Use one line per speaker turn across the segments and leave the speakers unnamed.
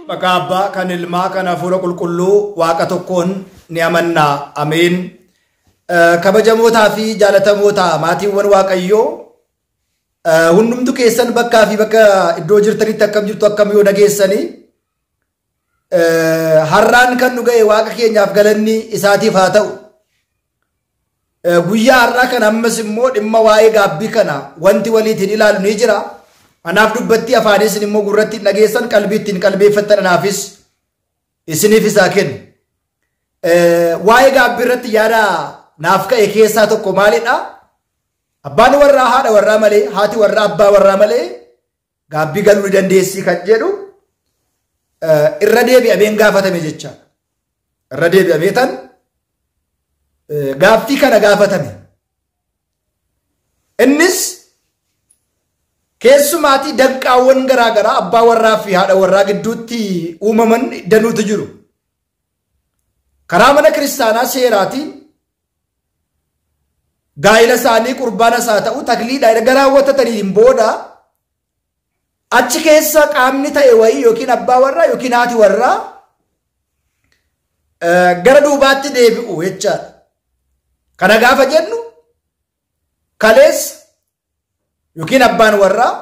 Maqaa Abbaa kan Ilmaa kan Hafuura Qulqulluu Waaqa tokkoon ni amannaa. Ameen. Kabajamootaa fi jaalatamootaa maatiiwwan Waaqayyoo hundumtu keessan bakkaa fi bakka iddoo jirtanitti akkam jirtu akkam yoo dhageessanii har'aan kan nu ga'e Waaqa keenyaaf galanni isaatiif haa ta'u. Guyyaa har'aa kan ammas immoo dhimma waa'ee gaabbii kana wanti waliitiin ilaalu ni jira. Anaaf dubbatti afaanis immoo gurratti dhageessan qalbii ittiin qalbeeffattan anaafis isiniif isaa kennu. Waa'ee gaabbii irratti yaada naaf ka'e keessaa tokko maalidha? Abbaan warraa haadha warraa malee, haati warraa abbaa warraa malee gaabbii galuu ni dandeessi kan jedhu irra deebi'ameen gaafatame jecha. Irra deebi'amee tan gaaffii kana gaafatame. Innis keessumaatii danqaawwan garaagaraa abbaa warraa fi haadha warraa gidduutti uumaman danuutu jiru. Karaa mana kiristaanaa seeraatiin gaa'ila isaanii qurbaana isaa ta'u takliidhaan erga raawwatataniin booda achi keessa qaamni ta'e wayii yookiin abbaa warraa yookiin haati warraa gara duubaatti deebi'u jechaadha. Kana gaafa jennu kaleessa yookiin abbaan warraa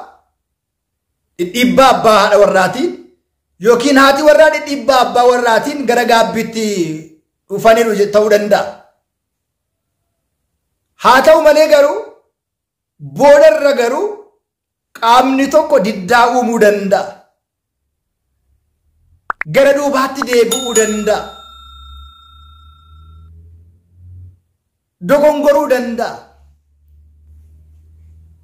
dhidhiibbaa abbaa haadha warraatiin yookiin haati warraa dhidhiibbaa abbaa warraatiin gara gaabbiitti dhufaniiru ta'uu danda'a. Haa ta'u malee garuu boodarra garuu qaamni tokko diddaa uumuu danda'a. Gara duubaatti deebi'uu danda'a. Dogongoruu danda'a.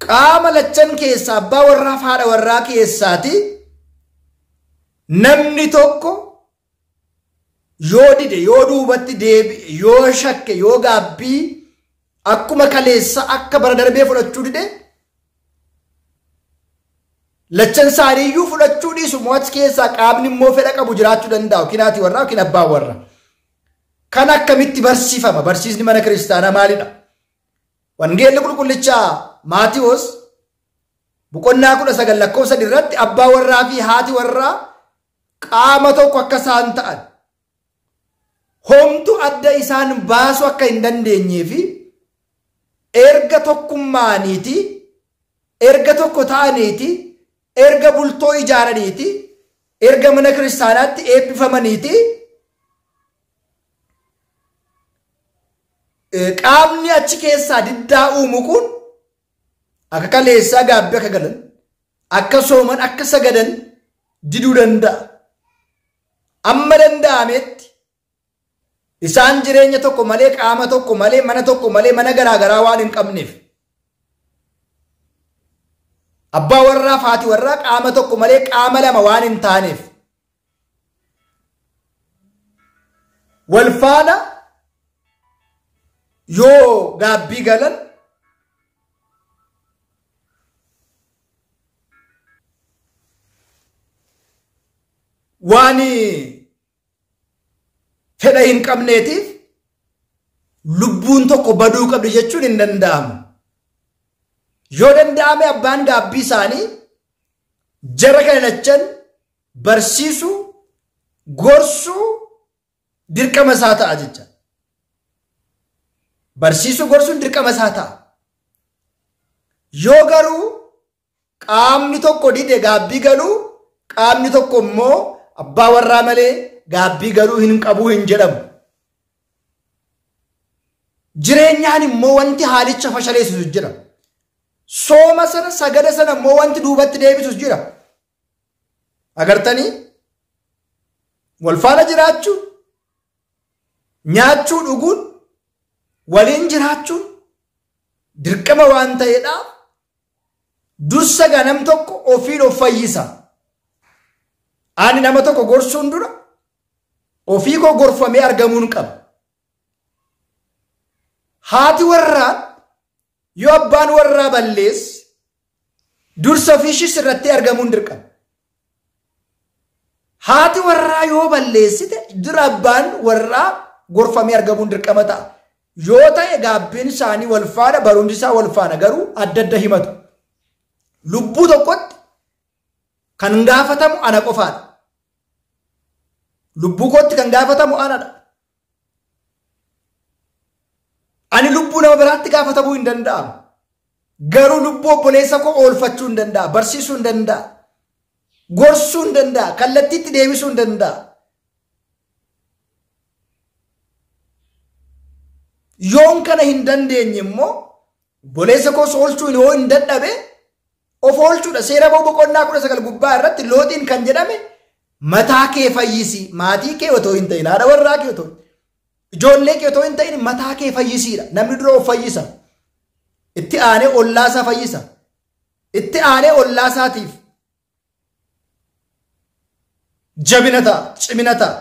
Qaama lachan keessaa abbaa warraa fi haadha warraa keessaati namni tokko yoo dide, yoo duubatti deebi'e, yoo shakke, yoo gaabbii akkuma kaleessa akka bara darbee fudhachuu dide lachan isaaniiyyuu fudhachuu dhiisu mo'achi keessaa qaamni immoo fedha qabu jiraachuu danda'a yookiin haati warraa yookiin abbaan warraa. Kan akkamitti barsiifama? Barsiisni mana kiristaanaa maalidha? Wangeelli qulqullichaa Maatiyoos boqonnaa 19 lakkoofsa irratti abbaa warraa fi haati warraa qaama tokko akka isaan ta'an homtu adda isaan baasu akka hin dandeenyee fi erga tokkummaaniiti, erga tokko ta'aniiti, erga bultoo ijaaraniiti, erga mana kiristaanaatti eebbifamaniiti qaamni achi keessaa diddaa uumu kun akka kaleessaa gaabbii akka galan, akka sooman, akka sagadan diduu danda'a. Amma danda'ametti isaan jireenya tokko malee, qaama tokko malee, mana tokko malee, mana garaagaraa waan hin qabneef abbaa warraa fi haati warraa qaama tokko malee qaama lama waan hin taaneef wal faana yoo gaabbii galan waan fedha hin qabneetiif lubbuun tokko baduu qabdi jechuun hin danda'amu. Yoo danda'ame abbaan gaabbii isaanii jara kana lachan barsiisuu, gorsuu dirqama isaa ta'a jecha. Barsiisuu gorsuun dirqama isaa ta'a. Yoo garuu qaamni tokko dide gaabbii galuu, qaamni tokko immoo abbaa warraa malee gaabbii galuu hin qabu hin jedhamu. Jireenyaan immoo wanti haalicha fashaleessisu jira. Sooma sana sagada sana immoo wanti duubatti deebisus jira. Agartanii wal faana jiraachuun, nyaachuu dhuguun, waliin jiraachuun dirqama waan ta'eedhaaf dursa ganam tokko ofiin of fayyisa. Ani nama tokko gorsuun dura ofii koo gorfamee argamuun qaba. Haati warraa yoo abbaan warraa balleesse dursa ofii ishii sirrattee argamuun dirqama. Haati warraa yoo balleessite dura abbaan warraa gorfamee argamuun dirqama ta'a. Yoo ta'e gaabbiin isaanii wal faana, barumsi isaa wal faana garuu adda adda himatu. Lubbuu tokkotti kan gaafatamu ana qofaadha. Lubbuu kootti kan gaafatamu anadha. Ani lubbuu nama biraatti gaafatamuu hin danda'amu. Garuu lubbuu obboleessa koo oolfachuu hin danda'a, barsiisuu hin danda'a, gorsuu hin danda'a, kallattiitti deebisuu hin danda'a. Yoon kana hin dandeenye immoo obboleessa koos oolchuu yoo hin dadhabe of oolchuudha. Seera boqonnaa 19 gubbaa irratti Looxiin kan jedhame mataa kee fayyisi, maatii kee otoo hin ta'in, haadha warraa kee otoo, ijoollee kee otoo hin ta'in mataa kee fayyisiidha. Namni dura of fayyisa. Itti aanee ollaasaa fayyisa. Itti aanee ollaasaatiif jabina ta'a, cimina ta'a.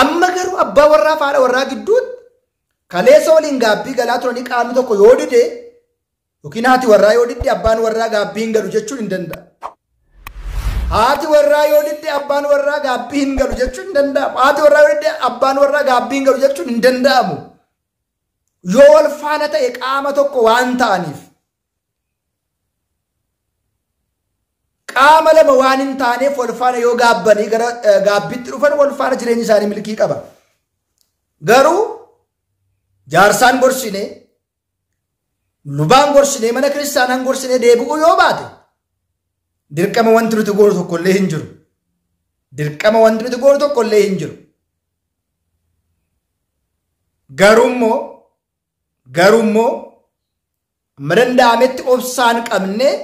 Amma garuu abbaa warraa fi haadha warraa gidduutti kaleessa waliin gaabbii galaa turanii qaamni tokko yoo dide yookiin haati warraa yoo didde abbaan warraa gaabbii hin galu jechuun hin danda'amu. Haati warraa yoo didde abbaan warraa gaabbii hin galu jechuun hin danda'amu. Haati warraa yoo didde abbaan warraa gaabbii hin galu jechuun hin danda'amu. Yoo wal faana ta'e qaama tokko waan ta'aniif. Qaama lama waan hin taaneef wal faana yoo gaabbanii gara gaabbiitti dhufan wal faana jireenyi isaanii milkii qaba. Garuu jaarsaan gorsinee, lubaan gorsinee, mana kiristaanaan gorsinee deebi'uu yoo baate dirqama wanti nuti goonu tokkollee hin jiru. Dirqama wanti nuti goonu tokkollee hin jiru. Garuummoo amma danda'ametti obsaan qabnee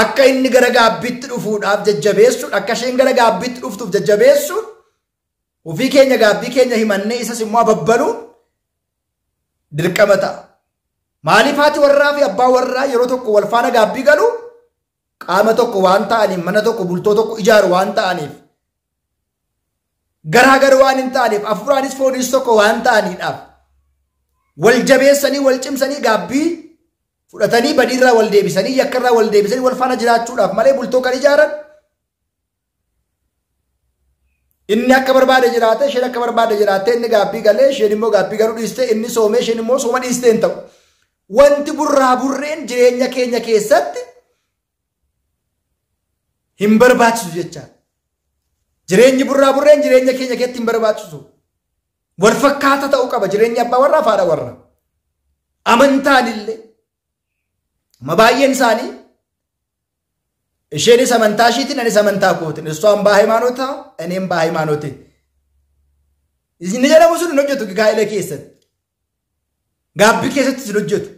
akka inni gara gaabbiitti dhufuudhaaf jajjabeessuun, akka isheen gara gaabbiitti dhuftuuf jajjabeessuun, ofii keenya gaabbii keenya himannee isas immoo ababbaluun dirqama ta'a. Maaliif haati warraa fi abbaa warraa yeroo tokko wal faana gaabbii galu qaama tokko waan ta'aniif, mana tokko bultoo tokko ijaaru waan ta'aniif, garaagara waan hin ta'aniif, hafuuraanis fooniis tokko waan ta'aniidhaaf wal jabeessanii wal cimsanii gaabbii fudhatanii badiirraa wal deebisanii yakkarraa wal deebisanii wal faana jiraachuudhaaf malee bultoo kan ijaaran inni akka barbaade jiraate, isheen akka barbaade jiraatte, inni gaabbii galee isheen immoo gaabbii galuu dhiiste, inni soomee isheen immoo sooma dhiiste hin ta'u. Wanti burraa burreen jireenya keenya keessatti hin barbaachisu jechaadha. Jireenyi burraa burreen jireenya keenya keessatti hin barbaachisu. Wal fakkaata ta'uu qaba jireenya abbaa warraa fi haadha warraa. Amantaan illee amma baay'een isaanii isheenis amantaa ishiitiin anis amantaa kootiin, እሷም በሃይማኖቷ እኔም በሃይማኖቴ inni jedhamu sun hin hojjetu gaa'ela keessatti. Gaabbii keessatti hin hojjetu.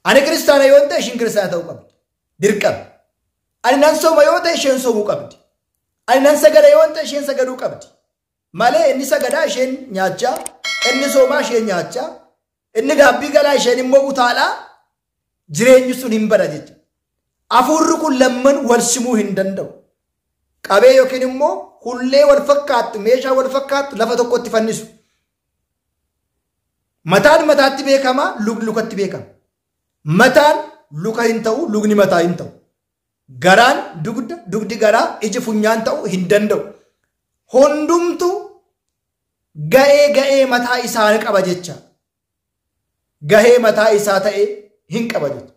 Ani kiristaana yoo ta'e ishiin kiristaana ta'uu qabdi. Dirqama. Ani nan sooma yoo ta'e isheen soomuu qabdi. Ani nan sagada yoo ta'e isheen sagaduu qabdi. Malee inni sagadaa isheen nyaachaa, inni soomaa isheen nyaachaa, inni gaabbii galaa isheen immoo utaalaa jireenyi sun hin bada jecha. Hafuurri kun lamman wal simuu hin danda'u. Qabee yookiin immoo hullee wal fakkaattu, meeshaa wal fakkaattu lafa tokkotti fannisu. Mataan mataatti beekama, lukni lukatti beekama. Mataan luka hin ta'u, lukni mataa hin ta'u. Garaan dugda, dugdi garaa, iji funyaan ta'u hin danda'u. Hundumtu ga'ee ga'ee mataa isaa qaba jecha. Gahee mataa isaa ta'e hin qaba jecha.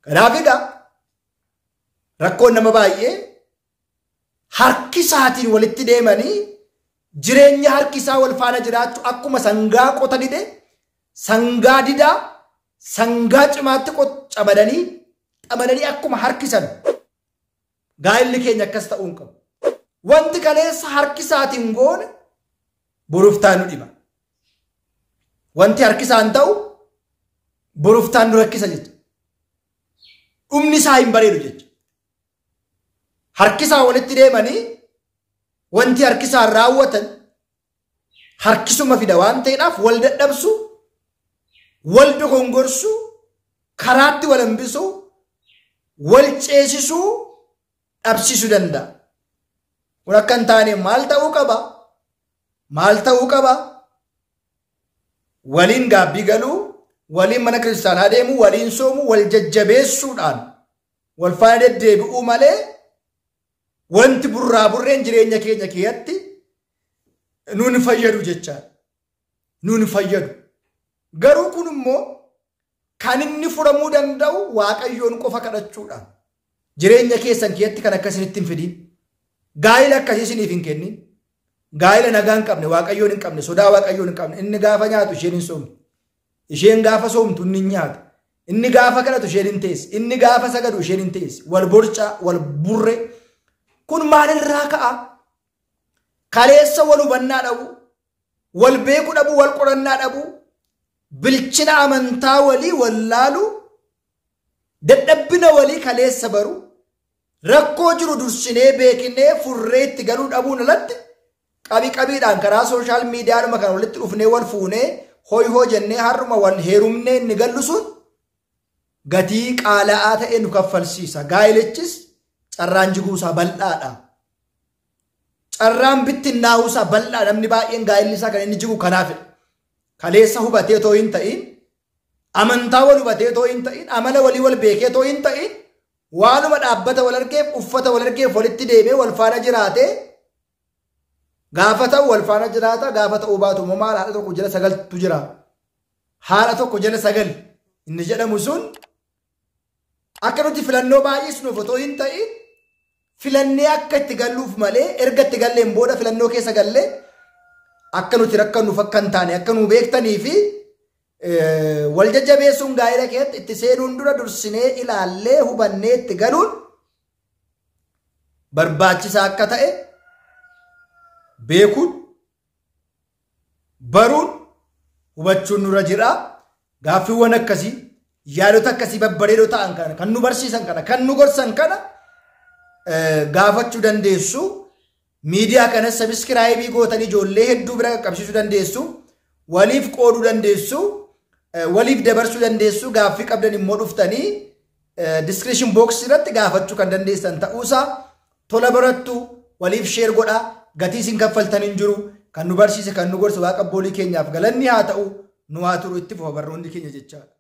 Kanaaf egaa rakkoon nama baay'ee harki isaatiin walitti deemanii jireenya harki isaa wal faana jiraachuu akkuma sangaa qota dide, sangaa didaa, sangaa cimaatti camadanii xamadanii akkuma harkisan gaa'elli keenya akkas ta'uu hin qabu. Wanti kaleessa harki isaatiin goone boruftaan nu dhiba. Wanti harki isaan ta'u boruftaan nu rakkisa jecha. Dhumni isaa hin bareedu jecha. Harki isaa walitti deemanii wanti harki isaan raawwatan harkisuma fida waan ta'eedhaaf wal dadhabsu, wal dogongorsu, karaatti wal hambisu, wal ceesisuu dhabsiisuu danda'a. Kun akka hin taane maal ta'uu qaba? Maal ta'uu qaba? Waliin gaabbii galuu, waliin mana kiristaanaa deemuu, waliin soomuu, wal jajjabeessuudhaan wal faana deddeebi'uu malee wanti burraa burreen jireenya keenya keessatti nuun fayyadu jechaadha. Nuun fayyadu. Garuu kun immoo kan inni furamuu danda'u Waaqayyoon qofa kadhachuudhaan. Jireenya keessan keessatti kan akkasinitti hin fidiin. Gaa'ila akkasii isiniif hin kennin. Gaa'ila nagaa hin qabne, Waaqayyoon hin qabne, sodaa Waaqayyoon hin qabne. Inni gaafa nyaatu isheen hin soomtu. Isheen gaafa soomtu inni hin nyaatu. Inni gaafa kadhatu isheen hin teessi. Inni gaafa sagadu isheen hin teessi. Wal borcaa, wal burre. Kun maalirraa ka'a? Kaleessa wal hubannaa dhabu, wal beekuu dhabu, wal qorannaa dhabu, bilchina amantaa walii wallaalu, dadhabbina walii kaleessa baru, rakkoo jiru dursinee beekinee furree itti galuu dhabuun alatti qabi qabiidhaan karaa sooshaal miidiyaadhuma kan walitti dhufnee wal fuunee hoy hoo jennee har'uma wal heerumnee inni gallu sun gatii qaala'aa ta'e nu kaffalsiisa. Gaa'ilichis carraan jiguusaa bal'aadha. Carraan bittinnaa'uusaa bal'aa. Namni baay'een gaa'illi isaa kan inni jigu kanaafidha. Kaleessa hubatee too hin ta'in, amantaa wal hubatee too hin ta'in, amala walii wal beekee too hin ta'in, waanuma dhaabbata wal argeef, uffata wal argeef walitti deemee wal faana jiraatee gaafa ta'u wal faana jiraata, gaafa ta'uu baatu immoo maal haadha tokko jala sagaltu jira. Haadha tokko jala sagal inni jedhamu sun akka nuti filannoo baay'isnuuf otoo hin ta'in filannee akka itti galluuf malee erga itti galleen booda filannoo keessa gallee akka nuti rakkannuuf akka hin taane akka nu beektanii fi wal jajjabeessuun gaa'ela keessatti itti seenuun dura dursinee ilaallee hubannee itti galuun barbaachisaa akka ta'e beekuun baruun hubachuun nurra jira. Gaaffiiwwan akkasii yaadota akkasii babbareedoo ta'an kana kan nu barsiisan kana kan nu gorsan kana gaafachuu dandeessu. Miidiyaa kana sabiskiraayibii gootanii ijoollee hedduu bira qaqqabsiisuu dandeessu. Waliif qooduu dandeessu. Waliif dabarsuu dandeessu. Gaaffii qabdan immoo dhuftanii diskiripshin booksii irratti gaafachuu kan dandeessan ta'uusaa tola barattu waliif sheer godhaa. Gatii isin kaffaltan hin jiru. Kan nu barsiise kan nu gorse Waaqa abboolii keenyaaf galanni haa ta'u. Nu haa turu itti fufa barnoonni keenya jechaadha.